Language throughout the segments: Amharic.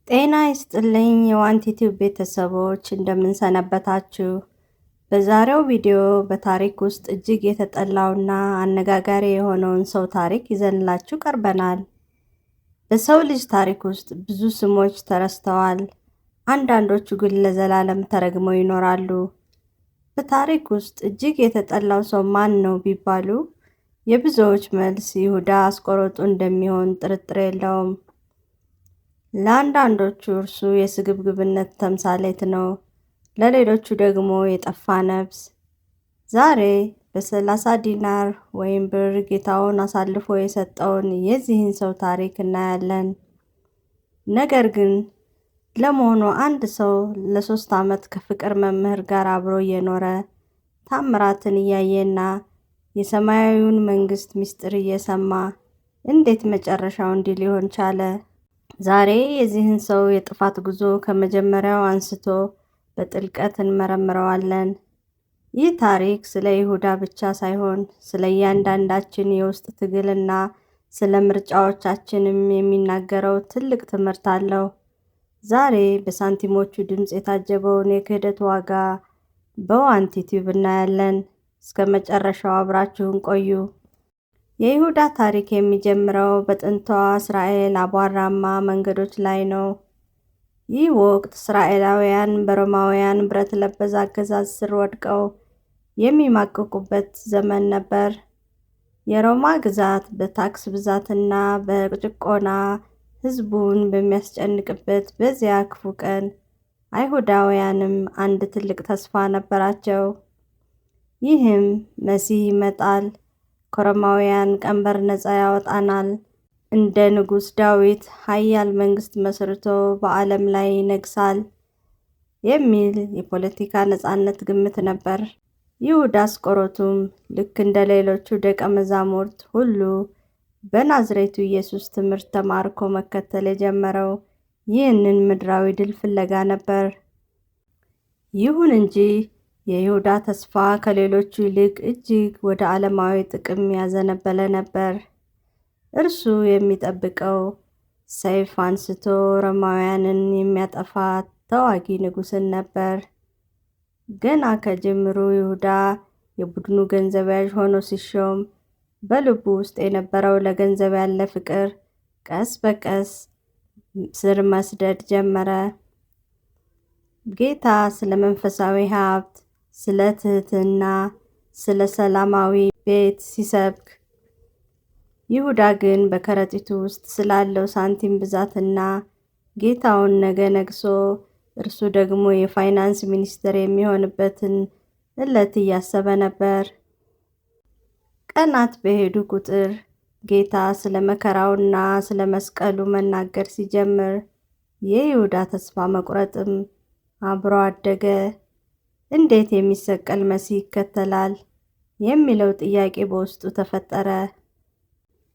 ጤና ይስጥልኝ የዋንቲቲው ቤተሰቦች፣ እንደምንሰነበታችሁ። በዛሬው ቪዲዮ በታሪክ ውስጥ እጅግ የተጠላውና አነጋጋሪ የሆነውን ሰው ታሪክ ይዘንላችሁ ቀርበናል። በሰው ልጅ ታሪክ ውስጥ ብዙ ስሞች ተረስተዋል፣ አንዳንዶቹ ግን ለዘላለም ተረግመው ይኖራሉ። በታሪክ ውስጥ እጅግ የተጠላው ሰው ማን ነው ቢባሉ የብዙዎች መልስ ይሁዳ አስቆሮቱ እንደሚሆን ጥርጥር የለውም። ለአንዳንዶቹ እርሱ የስግብግብነት ተምሳሌት ነው፣ ለሌሎቹ ደግሞ የጠፋ ነፍስ። ዛሬ በ30 ዲናር ወይም ብር ጌታውን አሳልፎ የሰጠውን የዚህን ሰው ታሪክ እናያለን። ነገር ግን ለመሆኑ አንድ ሰው ለ3 ዓመት ከፍቅር መምህር ጋር አብሮ እየኖረ፣ ታምራትን እያየና የሰማያዊውን መንግሥት ምስጢር እየሰማ እንዴት መጨረሻው እንዲህ ሊሆን ቻለ? ዛሬ የዚህን ሰው የጥፋት ጉዞ ከመጀመሪያው አንስቶ በጥልቀት እንመረምረዋለን። ይህ ታሪክ ስለ ይሁዳ ብቻ ሳይሆን ስለ እያንዳንዳችን የውስጥ ትግልና ስለ ምርጫዎቻችንም የሚናገረው ትልቅ ትምህርት አለው። ዛሬ በሳንቲሞቹ ድምፅ የታጀበውን የክህደት ዋጋ በዋንቲቲዩብ እናያለን። እስከ መጨረሻው አብራችሁን ቆዩ። የይሁዳ ታሪክ የሚጀምረው በጥንቷ እስራኤል አቧራማ መንገዶች ላይ ነው። ይህ ወቅት እስራኤላውያን በሮማውያን ብረት ለበስ አገዛዝ ስር ወድቀው የሚማቅቁበት ዘመን ነበር። የሮማ ግዛት በታክስ ብዛትና በጭቆና ሕዝቡን በሚያስጨንቅበት በዚያ ክፉ ቀን አይሁዳውያንም አንድ ትልቅ ተስፋ ነበራቸው። ይህም መሲህ ይመጣል፣ ከሮማውያን ቀንበር ነፃ ያወጣናል፣ እንደ ንጉሥ ዳዊት ኃያል መንግሥት መስርቶ በዓለም ላይ ይነግሳል የሚል የፖለቲካ ነፃነት ግምት ነበር። ይሁዳ አስቆሮቱም ልክ እንደ ሌሎቹ ደቀ መዛሙርት ሁሉ በናዝሬቱ ኢየሱስ ትምህርት ተማርኮ መከተል የጀመረው ይህንን ምድራዊ ድል ፍለጋ ነበር። ይሁን እንጂ የይሁዳ ተስፋ ከሌሎቹ ይልቅ እጅግ ወደ ዓለማዊ ጥቅም ያዘነበለ ነበር። እርሱ የሚጠብቀው ሰይፍ አንስቶ ሮማውያንን የሚያጠፋ ተዋጊ ንጉሥን ነበር። ገና ከጅምሩ ይሁዳ የቡድኑ ገንዘብ ያዥ ሆኖ ሲሾም፣ በልቡ ውስጥ የነበረው ለገንዘብ ያለ ፍቅር ቀስ በቀስ ስር መስደድ ጀመረ። ጌታ ስለ መንፈሳዊ ሀብት፣ ስለ ትህትና፣ ስለ ሰላማዊ ቤት ሲሰብክ፣ ይሁዳ ግን በከረጢቱ ውስጥ ስላለው ሳንቲም ብዛትና ጌታውን ነገ ነግሶ እርሱ ደግሞ የፋይናንስ ሚኒስትር የሚሆንበትን ዕለት እያሰበ ነበር። ቀናት በሄዱ ቁጥር ጌታ ስለ መከራውና ስለ መስቀሉ መናገር ሲጀምር የይሁዳ ተስፋ መቁረጥም አብሮ አደገ። እንዴት የሚሰቀል መሲህ ይከተላል? የሚለው ጥያቄ በውስጡ ተፈጠረ።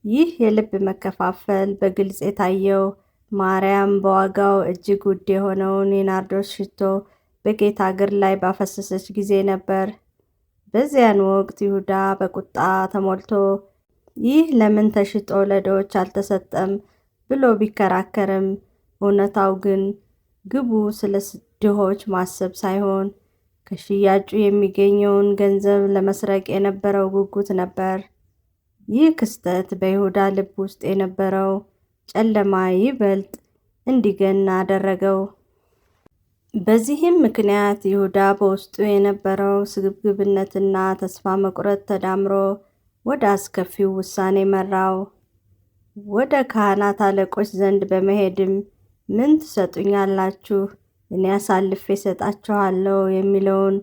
ይህ የልብ መከፋፈል በግልጽ የታየው ማርያም በዋጋው እጅግ ውድ የሆነውን የናርዶስ ሽቶ በጌታ እግር ላይ ባፈሰሰች ጊዜ ነበር። በዚያን ወቅት ይሁዳ በቁጣ ተሞልቶ "ይህ ለምን ተሽጦ ለድሆች አልተሰጠም?" ብሎ ቢከራከርም፣ እውነታው ግን ግቡ ስለ ድሆች ማሰብ ሳይሆን ከሽያጩ የሚገኘውን ገንዘብ ለመስረቅ የነበረው ጉጉት ነበር። ይህ ክስተት በይሁዳ ልብ ውስጥ የነበረው ጨለማ ይበልጥ እንዲገን አደረገው። በዚህም ምክንያት ይሁዳ በውስጡ የነበረው ስግብግብነትና ተስፋ መቁረጥ ተዳምሮ ወደ አስከፊው ውሳኔ መራው። ወደ ካህናት አለቆች ዘንድ በመሄድም "ምን ትሰጡኛላችሁ? እኔ አሳልፌ እሰጣችኋለሁ" የሚለውን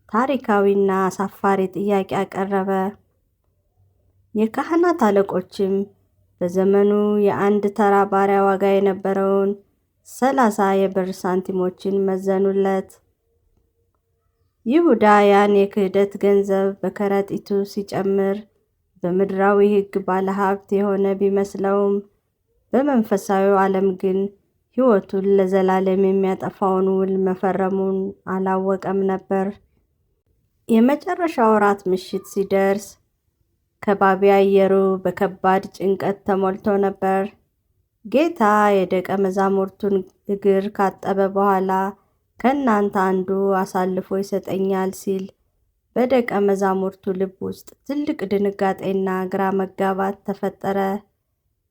ታሪካዊና አሳፋሪ ጥያቄ አቀረበ። የካህናት አለቆችም በዘመኑ የአንድ ተራ ባሪያ ዋጋ የነበረውን 30 የብር ሳንቲሞችን መዘኑለት። ይሁዳ ያን የክህደት ገንዘብ በከረጢቱ ሲጨምር በምድራዊ ሕግ ባለሀብት የሆነ ቢመስለውም፣ በመንፈሳዊው ዓለም ግን ሕይወቱን ለዘላለም የሚያጠፋውን ውል መፈረሙን አላወቀም ነበር። የመጨረሻው እራት ምሽት ሲደርስ ከባቢ አየሩ በከባድ ጭንቀት ተሞልቶ ነበር። ጌታ የደቀ መዛሙርቱን እግር ካጠበ በኋላ ከእናንተ አንዱ አሳልፎ ይሰጠኛል ሲል በደቀ መዛሙርቱ ልብ ውስጥ ትልቅ ድንጋጤና ግራ መጋባት ተፈጠረ።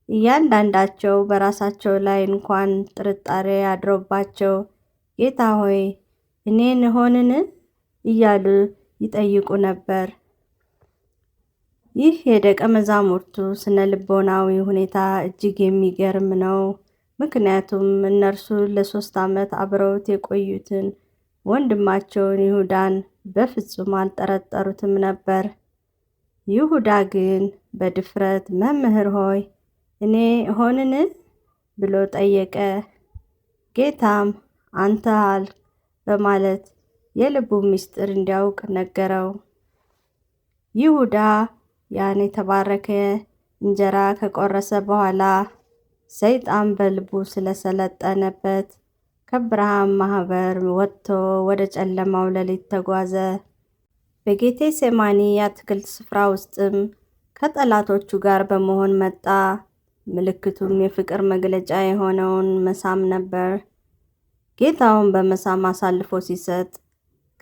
እያንዳንዳቸው በራሳቸው ላይ እንኳን ጥርጣሬ አድሮባቸው ጌታ ሆይ እኔን እሆንን እያሉ ይጠይቁ ነበር። ይህ የደቀ መዛሙርቱ ስነ ልቦናዊ ሁኔታ እጅግ የሚገርም ነው። ምክንያቱም እነርሱ ለ3 ዓመት አብረውት የቆዩትን ወንድማቸውን ይሁዳን በፍጹም አልጠረጠሩትም ነበር። ይሁዳ ግን በድፍረት መምህር ሆይ እኔ እሆንን ብሎ ጠየቀ። ጌታም አንተ አልክ በማለት የልቡን ምስጢር እንዲያውቅ ነገረው። ይሁዳ ያን የተባረከ እንጀራ ከቆረሰ በኋላ ሰይጣን በልቡ ስለሰለጠነበት ከብርሃን ማህበር ወጥቶ ወደ ጨለማው ሌሊት ተጓዘ። በጌቴ ሴማኒ የአትክልት ስፍራ ውስጥም ከጠላቶቹ ጋር በመሆን መጣ። ምልክቱም የፍቅር መግለጫ የሆነውን መሳም ነበር። ጌታውን በመሳም አሳልፎ ሲሰጥ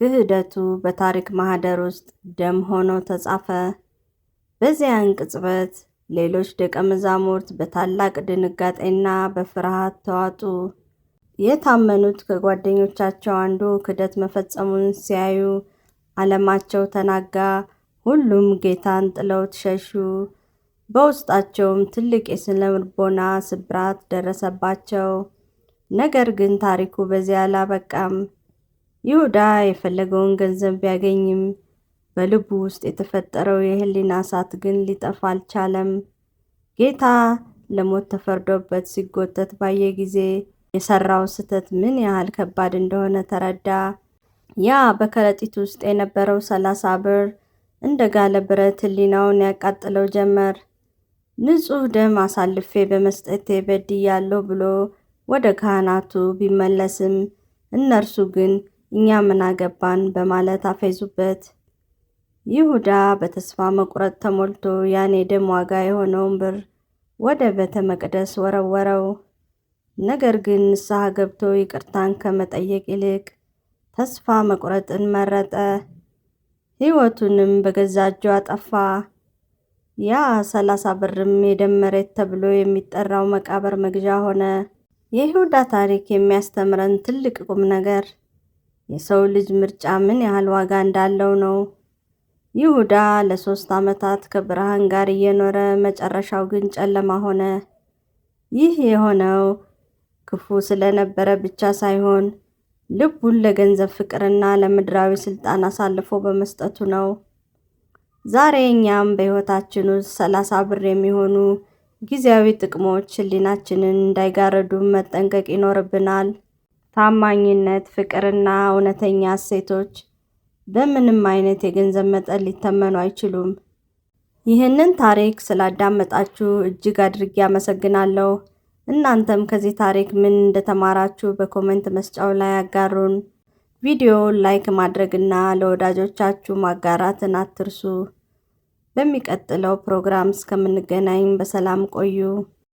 ክህደቱ በታሪክ ማህደር ውስጥ ደም ሆኖ ተጻፈ። በዚያን ቅጽበት ሌሎች ደቀ መዛሙርት በታላቅ ድንጋጤና በፍርሃት ተዋጡ። የታመኑት ከጓደኞቻቸው አንዱ ክህደት መፈጸሙን ሲያዩ ዓለማቸው ተናጋ። ሁሉም ጌታን ጥለውት ሸሹ። በውስጣቸውም ትልቅ የስነ ልቦና ስብራት ደረሰባቸው። ነገር ግን ታሪኩ በዚያ አላበቃም። ይሁዳ የፈለገውን ገንዘብ ቢያገኝም በልቡ ውስጥ የተፈጠረው የሕሊና እሳት ግን ሊጠፋ አልቻለም። ጌታ ለሞት ተፈርዶበት ሲጎተት ባየ ጊዜ የሰራው ስህተት ምን ያህል ከባድ እንደሆነ ተረዳ። ያ በከረጢት ውስጥ የነበረው 30 ብር እንደ ጋለ ብረት ሕሊናውን ያቃጥለው ጀመር። ንጹሕ ደም አሳልፌ በመስጠቴ በድያለሁ ብሎ ወደ ካህናቱ ቢመለስም እነርሱ ግን እኛ ምን አገባን በማለት አፌዙበት። ይሁዳ በተስፋ መቁረጥ ተሞልቶ ያን የደም ዋጋ የሆነውን ብር ወደ ቤተ መቅደስ ወረወረው። ነገር ግን ንስሐ ገብቶ ይቅርታን ከመጠየቅ ይልቅ ተስፋ መቁረጥን መረጠ። ሕይወቱንም በገዛ እጁ አጠፋ። ያ 30 ብርም የደም መሬት ተብሎ የሚጠራው መቃብር መግዣ ሆነ። የይሁዳ ታሪክ የሚያስተምረን ትልቅ ቁም ነገር የሰው ልጅ ምርጫ ምን ያህል ዋጋ እንዳለው ነው። ይሁዳ ለ3 ዓመታት ከብርሃን ጋር እየኖረ መጨረሻው ግን ጨለማ ሆነ። ይህ የሆነው ክፉ ስለነበረ ብቻ ሳይሆን ልቡን ለገንዘብ ፍቅርና ለምድራዊ ስልጣን አሳልፎ በመስጠቱ ነው። ዛሬ እኛም በሕይወታችን ውስጥ 30 ብር የሚሆኑ ጊዜያዊ ጥቅሞች ሕሊናችንን እንዳይጋርዱ መጠንቀቅ ይኖርብናል። ታማኝነት፣ ፍቅርና እውነተኛ እሴቶች በምንም አይነት የገንዘብ መጠን ሊተመኑ አይችሉም። ይህንን ታሪክ ስላዳመጣችሁ እጅግ አድርጌ አመሰግናለሁ። እናንተም ከዚህ ታሪክ ምን እንደተማራችሁ በ comment መስጫው ላይ አጋሩን። ቪዲዮውን like ማድረግና ለወዳጆቻችሁ ማጋራትን አትርሱ። በሚቀጥለው ፕሮግራም እስከምንገናኝ በሰላም ቆዩ።